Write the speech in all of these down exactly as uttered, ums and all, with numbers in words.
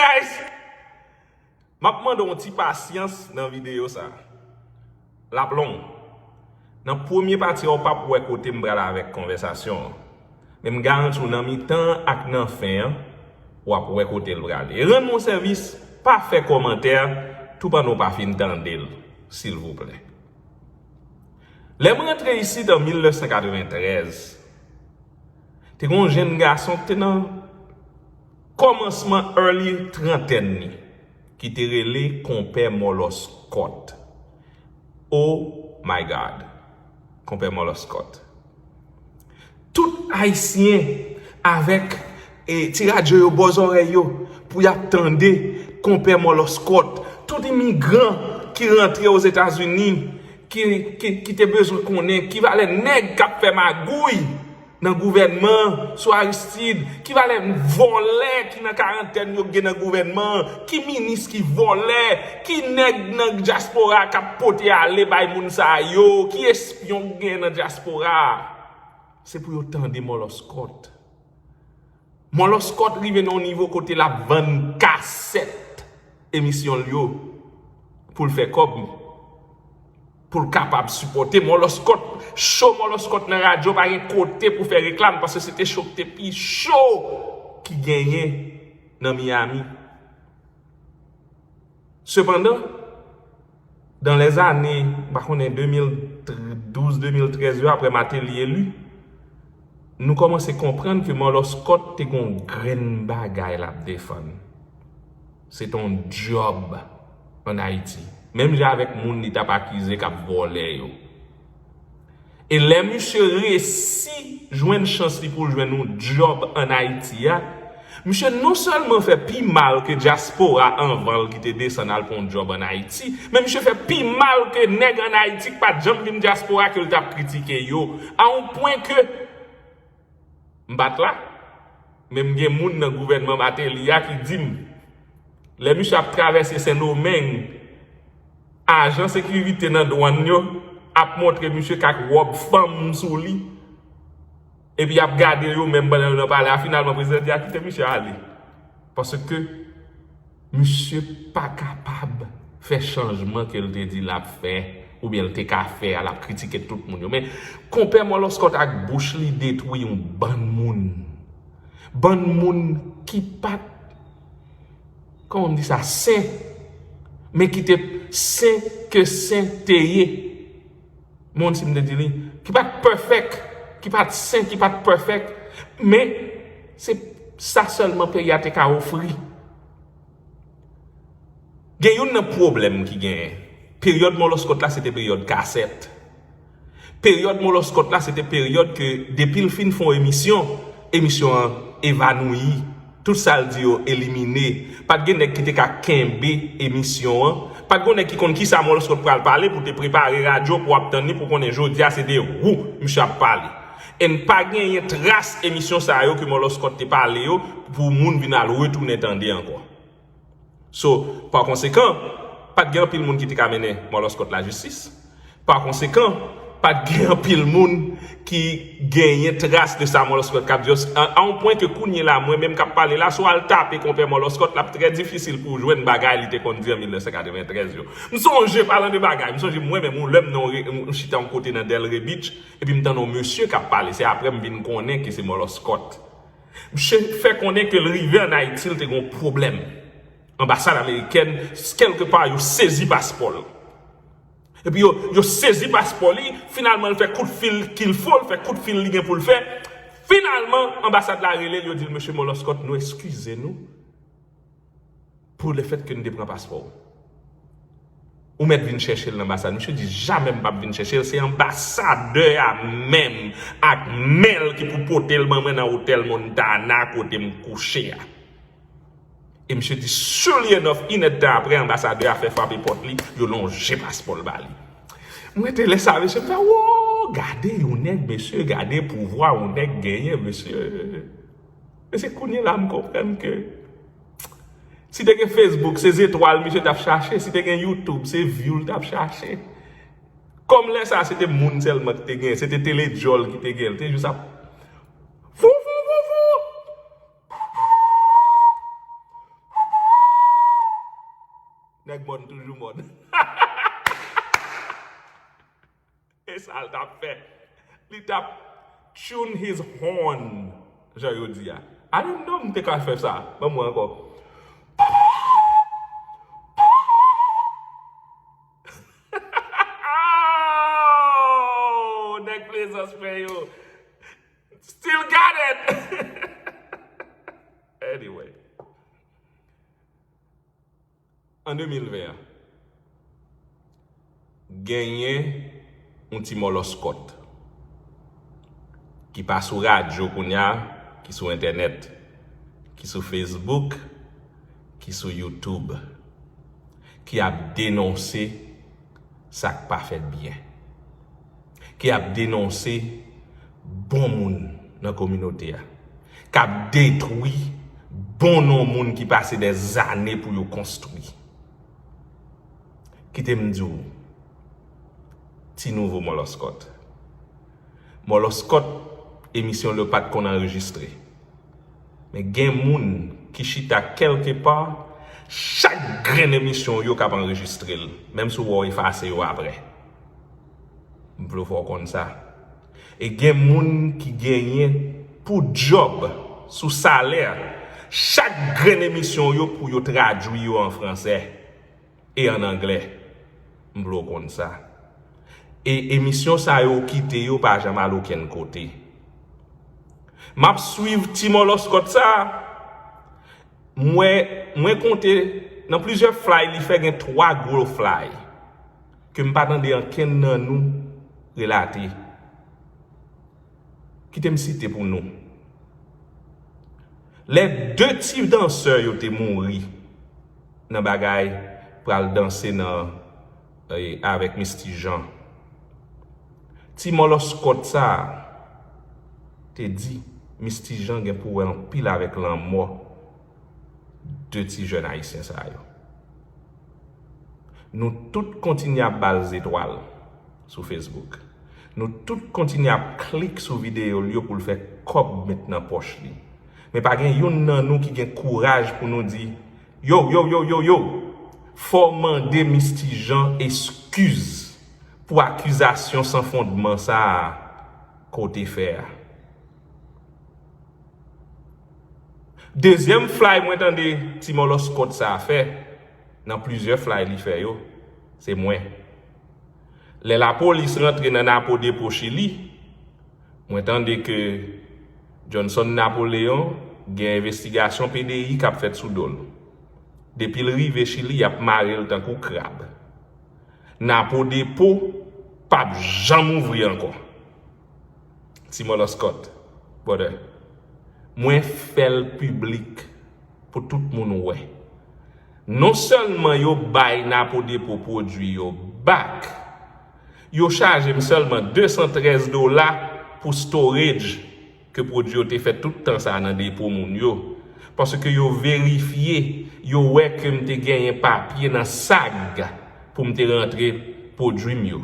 Guys, m ap mande yon ti pasyans nan videyo sa. L ap long. Nan premye pati a, w p ap wè kote m pral avèk konvèsasyon an. Men m garanti w nan mitan an ak nan fen an, w ap wè kote l prale. E rann mwen sèvis, pa fè kòmantè tou pandan w pa fin tande l, silvouplè. Lè m rantre isit an mil nèf san katreventrèz, te gen yon jenn gason ki te nan kòmansman early trantèn li, ki te rele Konpè Mòlòskòt. Oh my God! Konpè Mòlòskòt. Tout Ayisyen avèk e, ti radyo yo bò zòrèy yo pou y ap tande Konpè Mòlòskòt. Tout imigran ki rantre Ozetazini, ki, ki, ki te bezwen konnen ki valè nèg k ap fè magouy nan gouvènman sou Aristide, ki valè vòlè ki nan karantèn yo gen nan gouvènman, ki minis ki vòlè, ki nèg nan dyaspora k ap pote ale bay moun sa yo, ki espyon k gen nan dyaspora. Se pou yo tande Mòlòskòt. Mòlòskòt rive nan yon nivo kote l ap vann kasèt emisyon l yo pou l fè kòb, pou l kapab sipòte Mòlòskòt. Cho Mòlòskòt nan radyo pa gen kote pou fè reklam, paske se te cho ki te pi cho ki genyen nan Miami. Sepandan, dans les années, m pa konnen de mil douz, de mil trèz yo, apre Martelly eli, nou kòmanse konprann ke Mòlòskòt te gen yon grenn bagay l ap defann. Se te yon djòb ann Ayiti. Menm jan avèk moun li t ap akize k ap vòlè yo. E lè misye resi jwenn chans li pou l jwenn yon djòb ann Ayiti a, misye non sèlman fè pi mal ke dyaspora anvan l ki te desann al pran yon djòb ann Ayiti, men misye fè pi mal ke nèg ann Ayiti ki pa t janm vin dyaspora ke l t ap kritike yo. A yon pwen ke m pa t la, men m gen moun nan gouvènman Martelly a ki di m, lè misye ap travèse Sendomeng, ajan sekirite nan dwàn yo ap montre misye k ak wòb fanm sou li, epi y ap gade yo menm pandan yo nan palè a. Finalman, prezidan di a kite misye ale. Paske misye pa kapab fè chanjman ke l te di l ap fè, oubyen l te ka fè a, l ap kritike tout moun yo. Men, Konpè Mòlòskòt ak bouch li detwi yon bann moun. Bann moun ki pa t, kòman m di sa, sen, men ki te sen ke sen te ye. Moun, si m te di li, ki pa t pèfèk, ki pa t sen, ki pa t pèfèk, men se sa sèlman peyi a te ka ofri. Gen youn nan pwoblèm ki genyen. Peryòd Mòlòskòt la, se te peryòd kasèt. Peryòd Mòlòskòt la, se te peryòd ke depi l fin fè yon emisyon, emisyon an evanouyi. Tout sa l di yo elimine. Pa t gen nèg ki te ka kenbe emisyon an. Pa t gen nèg ki konn kisa Mòlòskòt pral pale pou te prepare radyo pou ap tann li pou konnen jodi a se de ou misye ap pale. E n pa genyen tras emisyon sa yo ke Mòlòskòt te pale yo pou moun vin al retounen tande ankò. So, pa konsekan, pa t gen anpil moun ki te ka mennen Mòlòskòt lajistis. Pa konsekan, pa t gen anpil moun ki genyen tras de sa Mòlòskòt k ap di yo. A, a yon pwen ke kounye la, mwen menm k ap pale la, si w al tape Konpè Mòlòskòt, l ap trè difisil pou w jwenn bagay li te konn di an mil nèf san katreventrèz yo. M sonje, palan de bagay, m sonje mwen menm, yon lè m nan yon re-, m chita yon kote nan Delray Beach, epi m tande yon mesye k ap pale. Se apre m vin konnen ke se Mòlòskòt. Misye fè konnen ke l rive ann Ayiti, l te gen yon pwoblèm. Anbasad amerikèn, kèlkepa, yo sezi paspò l. Epi yo, yo sezi paspò li, finalman, l fè kout fil qu'il faut, l fè kout fil li gen pou l fè. Finalman, anbasad la rele l, yo di l, mesye Mòlòskòt, nou eskize nou pou lefèt ke n te pran paspò w. Ou mèt vin chèche l nan anbasad. Misye di, jamè m p ap vin chèche l, se anbasadè a menm ak men l ki pou pote l ban mwen nan otèl Montana kote m kouche a. E misye di, sure enough, inèdtan apre, anbasadè a fè frape pòt li, yo lonje paspò l ba li. Mwen te lè sa, mesye, m fè, wo, gade yon nèg, mesye, gade pouvwa yon nèg genyen, mesye. Mesye, kounye la, m konprann ke si te gen Facebook, se zetwal misye t ap chache. Si te gen YouTube, se view l t ap chache. Kòm lè sa, se te moun sèlman ki te gen, se te tele djòl ki te gen. L te jis ap fou, fou, fou, fou. Nèg mòn toujou mòn. E sa l t ap fè. Li t ap tune his horn, jan yo di a. I didn't know m te ka fè sa. Ban mwen ankò. Oh, nèg Plezans, frè yo. Still got it. Anyway. An de mil ven an, genyen yon ti mòlòskòt ki pa sou radyo kounye a, ki sou entènèt, ki sou Facebook, ki sou YouTube, ki ap denonse sa k pa fèt byen, ki ap denonse bon moun nan kominote a, k ap detwi bon non moun ki pase dèzane pou yo konstwi. Kite m di w, ti nouvo Mòlòskòt. Mòlòskòt, emisyon l yo pa t konn anrejistre. Men gen moun ki chita kèlkepa, chak grenn emisyon yo k ap anrejistre l, menm si w wè w efase yo apre. M vle w fè w konn sa. E gen moun ki genyen pou djòb, sou salè, chak grenn emisyon yo pou yo tradui yo an fransè e an anglè. M vle w konn sa. E emisyon sa yo kite yo pa janm al okenn kote. M ap swiv ti mòlòskòt sa a. Mwen, mwen konte nan plizyè fly li fè, gen twa gwo fly ke m pa tande ankenn nan nou relate. Kite m site pou nou. Lè de ti dansè yo te mouri nan bagay pral danse nan, eh, avèk Misty Jean, ti mòlòskòt sa a te di Misty Jean gen pou wè anpil avèk lanmò de ti jèn ayisyen sa yo. Nou tout kontinye ap ba l zetwal sou Facebook. Nou tout kontinye ap klik sou videyo l yo pou l fè kòb met nan pòch li. Men pa gen youn nan nou ki gen kouraj pou nou di, yo, yo, yo, yo, yo, fò w mande Misty Jean eskiz pou akizasyon san fondman sa a ke w te fè a. Dezyèm fly mwen tande ti mòlòskòt sa a fè, nan plizyè fly li fè yo, se mwen. Lè lapolis rantre nan Napo Depo Chili, mwen tande ke Johnson Napoléon gen envestigasyon P D I k ap fèt sou do l. Depi l rive Chili, y ap mare l tankou krab. Napo Depo p ap janm ouvri ankò. Ti mòlòskòt, brother, mwen fè l piblik pou tout moun wè. Non sèlman yo bay Napo Depo pwodui yo back, yo chaje m sèlman de san trèz dola pou storage ke pwodui yo te fè tout tan sa a nan depo moun yo. Paske yo verifye, yo wè ke m te genyen papye nan sag pou m te rantre pwodui m yo.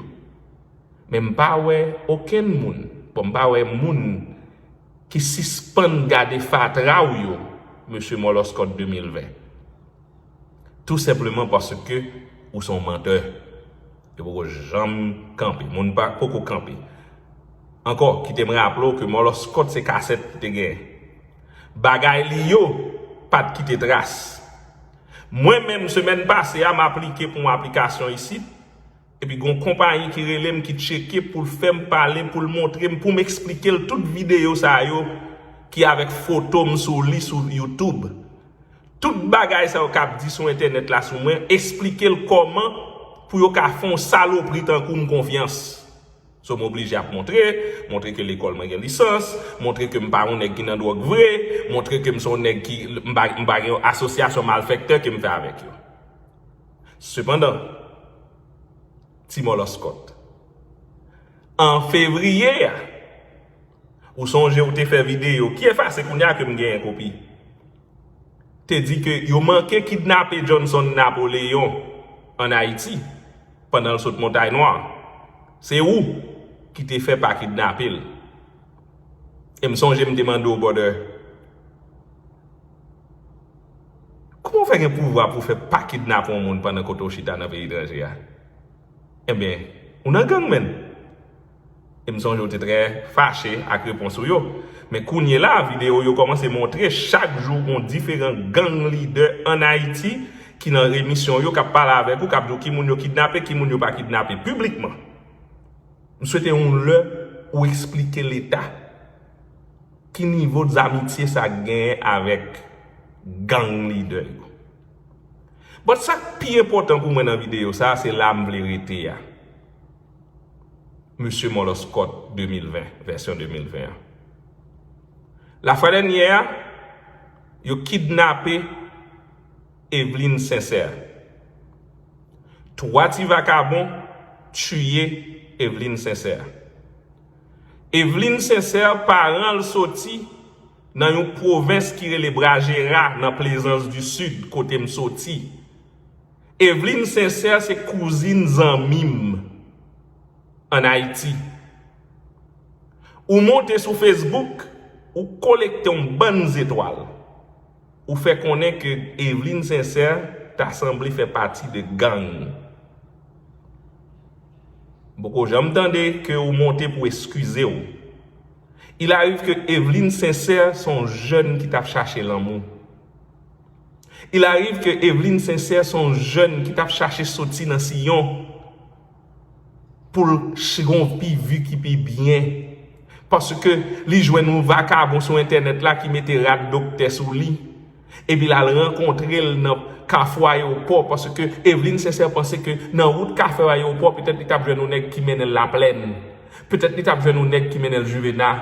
Men m pa wè okenn moun, bon, m pa wè moun ki sispann gade fatra w yo, mesye Mòlòskòt de mil ven. Tou senpleman paske ou se yon mantè. Yo poko janm kanpe. Moun pa poko kanpe. Ankò, kite m raple w ke Mòlòskòt se kasèt li te genyen. Bagay li yo pa t kite tras. Mwen menm, semèn pase a, m aplike pou yon aplikasyon isit. Epi gon konpayi ki rele m, ki tcheke pou l fè m pale, pou l montre m, pou m eksplike l tout videyo sa yo ki avèk foto m sou li sou YouTube. Tout bagay sa yo k ap di sou entènèt la sou mwen, eksplike l kòman pou yo ka fè yon salopri tankou m konfyans. So m oblije ap montre, montre ke lekòl mwen gen lisans, montre ke m pa yon nèg ki nan dwòg vre, montre ke m se yon nèg ki, m pa, m pa gen yon asosyasyon malfèktè ke m fè avèk yo. Sepandan, Ti Mòlòskòt. An fevriye a, ou sonje ou te fè videyo ki efase kounye a ke m genyen kopi. Te di ke yo manke kidnape Johnson Napoléon ann Ayiti pandan l sot Montay Nwa. Se ou ki te fè pa kidnape l. E m sonje m te mande w, brother, Kòman w fè gen pouvwa pou w fè pa kidnape yon moun pandan kote w chita nan peyi etranje a? Ebyen, ou nan gang, menn. E m sonje w te trè fache ak repons ou yo. Men kounye la, videyo yo kòmanse montre chak jou yon diferan gang lidè ann Ayiti ki nan emisyon yo, k ap pale avèk ou, k ap di w ki moun yo kidnape, ki moun yo pa kidnape, piblikman. M swete yon lè ou eksplike Leta ki nivo zamitye sa genyen avèk gang lidè yo. But sa k pi enpòtan pou mwen nan videyo sa a, se la m vle rete a. Mesye Mòlòskòt de mil ven, vèsyon de mil ven an. Lafwa dènyè a, yo kidnape Eveline Sincère. Twa ti vakabon tiye Eveline Sincère. Eveline Sincère, paran l soti nan yon pwovens ki rele Brajera, nan Plaisance du Sud, kote m soti. Eveline Sincère se kouzin zanmi m ann Ayiti. Ou monte sou Facebook, ou kolekte yon bann zetwal. Ou fè konnen ke Eveline Sincère ta sanble fè pati de gang. M poko janm tande ke ou monte pou eskize w. Il arrive ke Eveline Sincère se yon jèn ki t ap chache lanmou. Il arrive ke Eveline Sincère se yon jèn ki t ap chache soti nan siyon pou l ch- gen yon pi vi ki pi byen. Paske li jwenn yon vakabon sou entènèt la ki mete rad doktè sou li. Epi l al rankontre l nan kafou ayewopò, paske Eveline Sincère panse ke nan wout kafou ayewopò, petèt li t ap jwenn yon nèg ki mennen l Laplèn. Petèt li t ap jwenn yon nèg ki mennen l Juvena.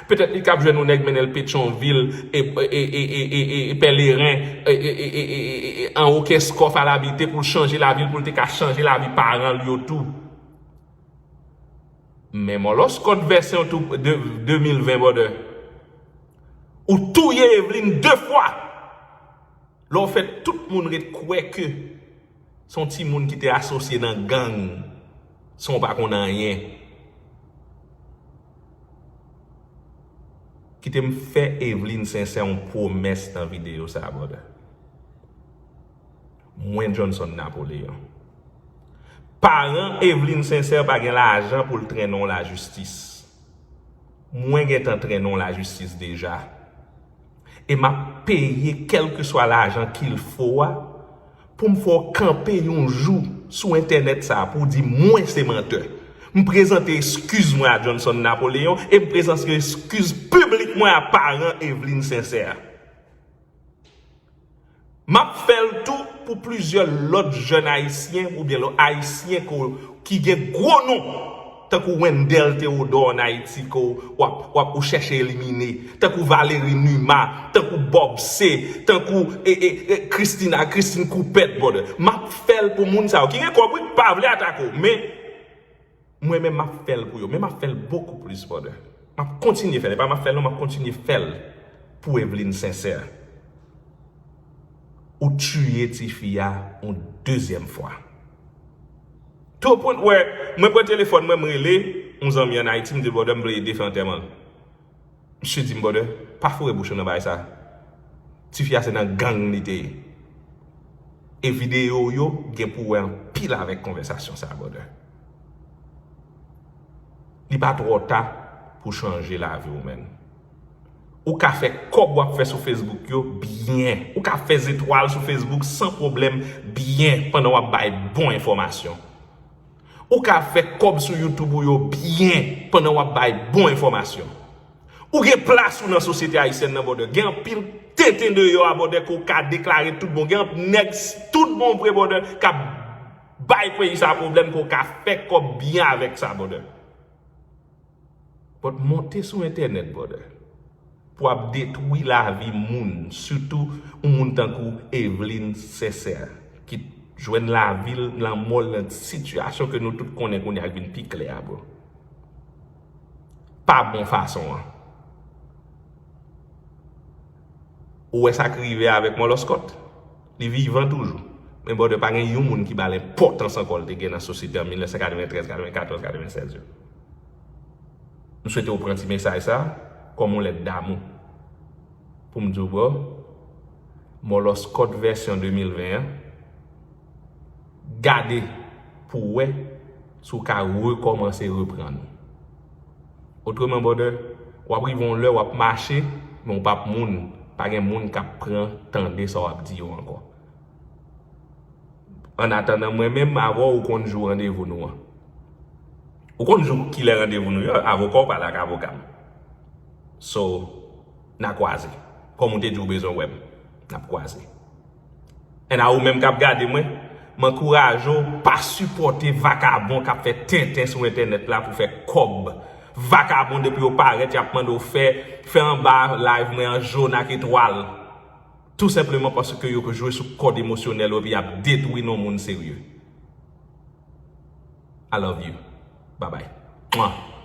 Petèt li t ap jwenn yon nèg mennen l Petyonvil, e, e, e, e, e, e, e Pèleren, e, e, e, e, e, e, e, anwo Kèskòf al abite pou l chanje lavi l, pou l te ka chanje lavi paran l yo tou. Men Mòlòskòt vèsyon tou de, de mil ven, brother. Ou touye Eveline de fwa. Lè w fè tout moun ret kwè ke se yon timoun ki te asosye nan gang, san w pa konn anyen. Kite m fè Eveline Sincère yon pwomès nan videyo sa a, brother. Mwen, Johnson Napoléon. Paran Eveline Sincère pa gen lajan pou l trennen w lajistis. Mwen gentan trennen w lajistis deja. E m ap peye kèlkeswa lajan qu'il faut a pou m fè w kanpe yon jou sou entènèt sa a pou w di mwen se mantè. M prezante eskiz mwen a Johnson Napoléon e m prezante eskiz piblik mwen a paran Eveline Sincère. M ap fè l tou pou plizyè lòt jèn ayisyen oubyen lòt ayisyen ko, ki gen gwo non, tankou Wendell Theodore ann Ayiti ke w ap, w ap, ou chèche elimine, tankou Valéry Numa, tankou Bob C, tankou, e, e, e, Christina, Christine Coupet, brother. M ap fè l pou moun sa yo ki gen kòb, wi, k pa vle atake w, men mwen menm, m ap fè l pou yo, men m ap fè l bokou plis, brother. M ap kontinye fè l, e pa m ap fè l non, m ap kontinye fè l pou Eveline Sincère. Ou tiye tifi a yon dezyèm fwa. To pwen wè, mwen pran telefòn mwen, m rele yon zanmi ann Ayiti, m di l, brother, m vle ede fè antèman l. Misye di m, brother, pa foure bouch ou nan bagay sa. Tifi a se nan gang li te ye. E videyo w yo gen pou wè anpil avèk konvèsasyon sa, brother. Li pa twò ta pou chanje lavi w, menn. Ou ka fè kòb w ap fè sou Facebook yo byen. Ou ka fè zetwal sou Facebook san pwoblèm byen pandan w ap bay bon enfòmasyon. Ou ka fè kòb sou YouTube ou yo byen pandan w ap bay bon enfòmasyon. Ou gen plas ou nan sosyete ayisyèn nan, brother. Gen anpil tenten deyò a, brother, ke w ka deklare tout bon. Gen anpil nèg s- tout bon vre, brother, k ap bay peyi sa pwoblèm, ke w ka fè kòb byen avèk sa, brother. But monte sou entènèt, brother, pou ap detwi lavi moun, sitou yon moun tankou Eveline Sincère, ki jwenn lavi l, lanmò l nan sitiyasyon ke nou tout konnen kounye a k vin pi klè a, bro. Pa bon fason an. Ou wè sa k rive avèk Mòlòskòt? Li vivan toujou. Men, brother, pa gen yon moun ki ba l enpòtans ankò l te gen nan sosyete an mil nèf san katreventrèz, katrevenkatòz, katrevennsèz yo. M swete w pran ti mesaj sa kòm yon lèt damou. Pou m di w, bro, Mòlòskòt vèsyon de mil ven an, gade pou w wè si w ka rekòmanse reprann ou. Otreman, brother, w ap rive yon lè w ap mache, men w p ap moun, pa gen moun k ap pran tande sa w ap di yo ankò. Annatandan, mwen menm avè w, ou konn jou randevou nou an. Ou konn jou kilè randevou nou yo, avoka w pale ak avoka m. So, n a kwaze. Kòm ou te di w bezwen wè m, n ap kwaze. And a ou menm k ap gade mwen, m ankouraje w pa sipòte vakabon k ap fè tenten sou entènèt la pou fè kòb. Vakabon depi yo parèt, y ap mande w fè, fè anba live mwen an jòn ak etwal. Tou senpleman paske yo jwe sou kòd emosyonèl ou epi y ap detwi non moun serye. I love you. Bye bye. Mwa.